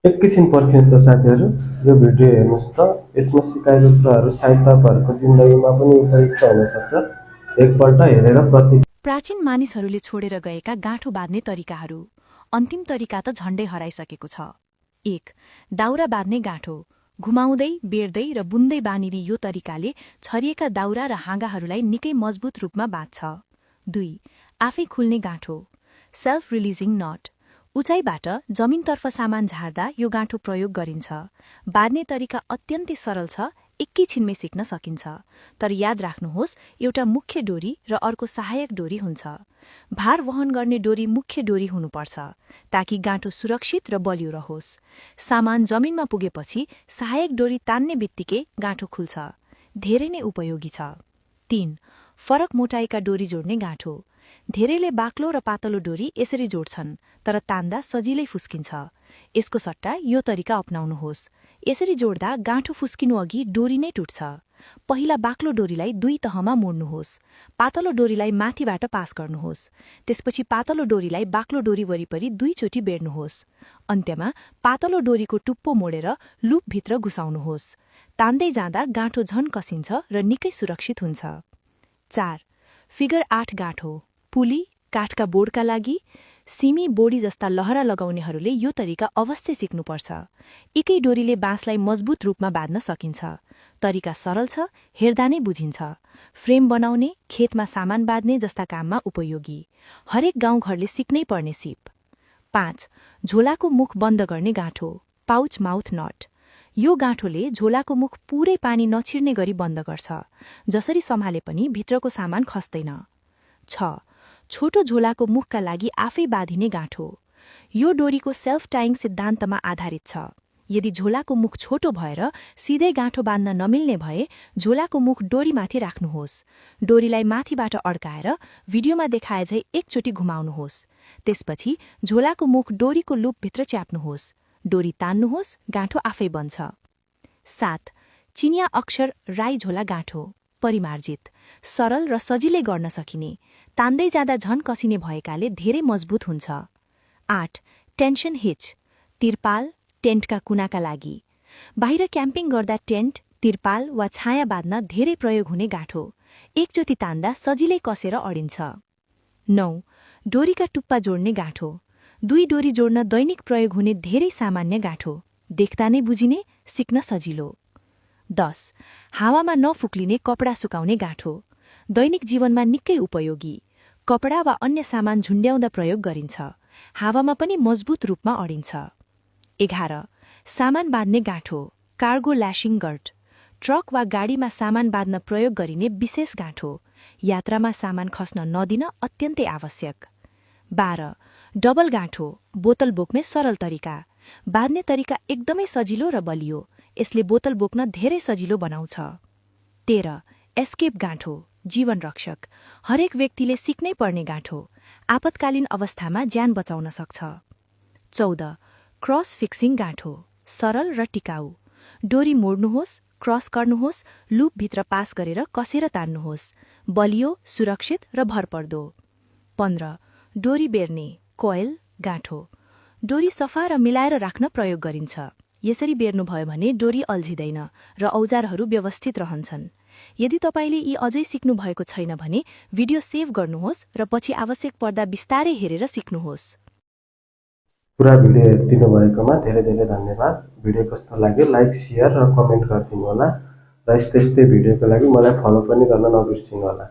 एकैछिन पर्खिनुहोस् त साथीहरू, यो भिडियो हेर्नुहोस् त। यसमा सिकाएको कुराहरू सायद तपाईँहरूको जिन्दगीमा पनि उपयुक्त हुन सक्छ। एकपल्ट हेरेर प्रति प्राचीन मानिसहरूले छोडेर गएका गाँठो बाँध्ने तरिकाहरू। अन्तिम तरिका त झण्डै हराइसकेको छ। 1. दाउरा बाँध्ने गाँठो। घुमाउँदै, बेर्दै र बुन्दै बाँधिने यो तरिकाले छरिएका दाउरा र हाँगाहरूलाई निकै मजबुत रूपमा बाँध्छ। 2. आफै खुल्ने गाँठो। Self releasing knot. उचाइबाट जमिनतर्फ सामान झार्दा यो गाँठो प्रयोग गरिन्छ। बाँध्ने तरिका अत्यन्तै सरल छ, एकैछिनमै सिक्न सकिन्छ। तर याद राख्नुहोस्, एउटा मुख्य डोरी र अर्को सहायक डोरी हुन्छ। भार वहन गर्ने डोरी मुख्य डोरी हुनुपर्छ, ताकि गाँठो सुरक्षित र बलियो रहोस्। सामान जमिनमा पुगेपछि सहायक डोरी तान्ने बित्तिकै गाँठो खुल्छ। धेरै नै उपयोगी छ। 3. फरक मोटाइका डोरी जोड्ने गाँठो। धेरैले बाक्लो र पातलो डोरी यसरी जोड्छन्, तर तान्दा सजिलै फुस्किन्छ। यसको सट्टा यो तरिका अपनाउनुहोस्। यसरी जोड्दा गाँठो फुस्किनु अघि डोरी नै टुट्छ। पहिला बाक्लो डोरीलाई 2 तहमा मोड्नुहोस्। पातलो डोरीलाई माथिबाट पास गर्नुहोस्। त्यसपछि पातलो डोरीलाई बाक्लो डोरी वरिपरि 2 चोटि बेर्नुहोस्। अन्त्यमा पातलो डोरीको टुप्पो मोडेर लुपभित्र घुसाउनुहोस्। तान्दै जाँदा गाँठो झन कसिन्छ र निकै सुरक्षित हुन्छ। 4. फिगर 8 गाँठो। पुली, काठका बोर्डका लागि सिमी, बोडी जस्ता लहरा लगाउनेहरूले यो तरिका अवश्य सिक्नुपर्छ। एकै डोरीले बाँसलाई मजबुत रूपमा बाँध्न सकिन्छ। तरिका सरल छ, हेर्दा नै बुझिन्छ। फ्रेम बनाउने, खेतमा सामान बाँध्ने जस्ता काममा उपयोगी। हरेक गाउँघरले सिक्नै पर्ने सिप। 5. झोलाको मुख बन्द गर्ने गाँठो। Pouch mouth knot. यो गाँठोले झोलाको मुख पूरै पानी नछिर्ने गरी बन्द गर्छ। जसरी सम्हाले पनि भित्रको सामान खस्दैन। 6. छोटो झोलाको मुखका लागि आफै बाँधिने गाँठो। यो डोरीको सेल्फ टाइङ सिद्धान्तमा आधारित छ। यदि झोलाको मुख छोटो भएर सिधै गाँठो बाँध्न नमिल्ने भए झोलाको मुख डोरीमाथि राख्नुहोस्। डोरीलाई माथिबाट अड्काएर भिडियोमा देखाए झै एकचोटि घुमाउनुहोस्। त्यसपछि झोलाको मुख डोरीको लुपभित्र च्याप्नुहोस्। डोरी तान्नुहोस्, गाँठो आफै बन्छ। 7. चिनिया अक्षर राई झोला गाँठो। परिमार्जित, सरल र सजिलै गर्न सकिने। तान्दै जाँदा झन कसिने भएकाले धेरै मजबुत हुन्छ। 8. Tension hitch. तिरपाल, टेन्टका कुनाका लागि। बाहिर क्याम्पिङ गर्दा टेन्ट, तिरपाल वा छाया बाँध्न धेरै प्रयोग हुने गाँठो। एकचोटि तान्दा सजिलै कसेर अडिन्छ। 9. डोरीका टुप्पा जोड्ने गाँठो। 2 डोरी जोड्न दैनिक प्रयोग हुने धेरै सामान्य गाँठो। देख्दा नै बुझिने, सिक्न सजिलो। 10. हावामा नफुक्लिने कपडा सुकाउने गाँठो। दैनिक जीवनमा निकै उपयोगी। कपडा वा अन्य सामान झुन्ड्याउँदा प्रयोग गरिन्छ। हावामा पनि मजबुत रूपमा अडिन्छ। 11. सामान बाँध्ने गाँठो। Cargo ल्याशिङ girt. ट्रक वा गाडीमा सामान बाँध्न प्रयोग गरिने विशेष गाँठो। यात्रामा सामान खस्न नदिन अत्यन्तै आवश्यक। 12. डबल गाँठो। बोतल बोक्ने सरल तरिका। बाँध्ने तरिका एकदमै सजिलो र बलियो। यसले बोतल बोक्न धेरै सजिलो बनाउँछ। 13. एस्केप गाँठो। जीवन रक्षक। हरेक व्यक्तिले सिक्नै पर्ने गाँठो। आपतकालीन अवस्थामा ज्यान बचाउन सक्छ। 14. क्रस फिक्सिङ गाँठो। सरल र टिकाउ। डोरी मोड्नुहोस्, क्रस गर्नुहोस्, लुपभित्र पास गरेर कसेर तान्नुहोस्। बलियो, सुरक्षित र भरपर्दो। 15. डोरी बेर्ने कोइल गाँठो। डोरी सफा र मिलाएर राख्न प्रयोग गरिन्छ। यसरी बेर्नुभयो भने डोरी अल्झिँदैन र औजारहरू व्यवस्थित रहन्छन्। यदि तपाईले यी अझै सिक्नु भएको छैन भने भिडियो सेभ गर्नुहोस् र पछि आवश्यक पर्दा बिस्तारै हेरेर सिक्नुहोस्। पुरा भिडियो हेरिदिनु भएकोमा धेरै धेरै धन्यवाद। भिडियो कस्तो लाग्यो लाइक, शेयर र कमेन्ट गरिदिनु होला। र यस्तै भिडियोको लागि मलाई फलो पनि गर्न नबिर्सिनु होला।